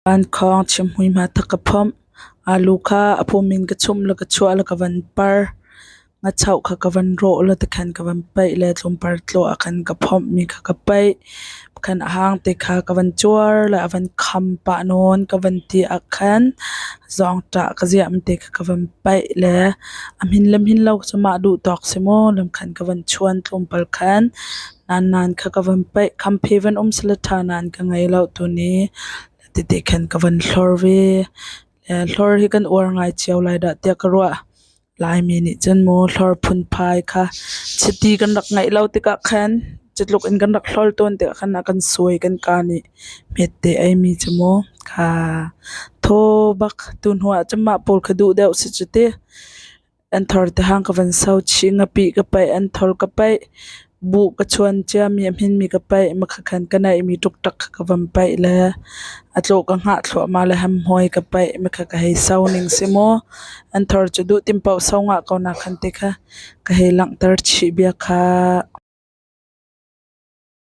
Vankhawng chimhmui hmathak ka phomh. Alu kha a phum in ka chumh le ka chuah le ka van par. Ngachoh kha ka van rawh le tikhan ka van paih le tlawmpar tlawh ah khan ka phomh mi kha ka paih. Khan a hang te kha ka van cuar le a van kham pah nawn ka van ti ah khan zawngṭah ka ziam te kha ka van paih le a hmin le hmin lo cu mah duh tawk si maw lam khan ka van chuan tlawmpal khan nan kha ka van paih. Khamphe van um sila ṭha nain ka ngei lo tuni. Tete khan ka van hlor ve. Hlor hi kan uar ngai cio lai dah tiah ka ruah. Laimi nih cun mu hlor phunphai kha chiti kan rak ngeih lo tikah khan cutluk in kan rak hlor tawn tikah khan a kan suai kan kaa nih hmette eimi cu mu kha thaw bak tu hnu ah cun mah pawl kha duh deuh si cu ti. Anthor tihang ka van so chih, ngapih ka paih, anthor ka paih, buh ka chuan ciami a hminmi ka paih, makha khan ka naihmi ṭukṭak kha ka van paih le a tlawh ka hngah thluahmah le hamhmuai ka paih, makha ka hei so ning si maw. Anthor cu duh tim paoh so ngah ko na khan ti kha ka hei langhter chih bia kha.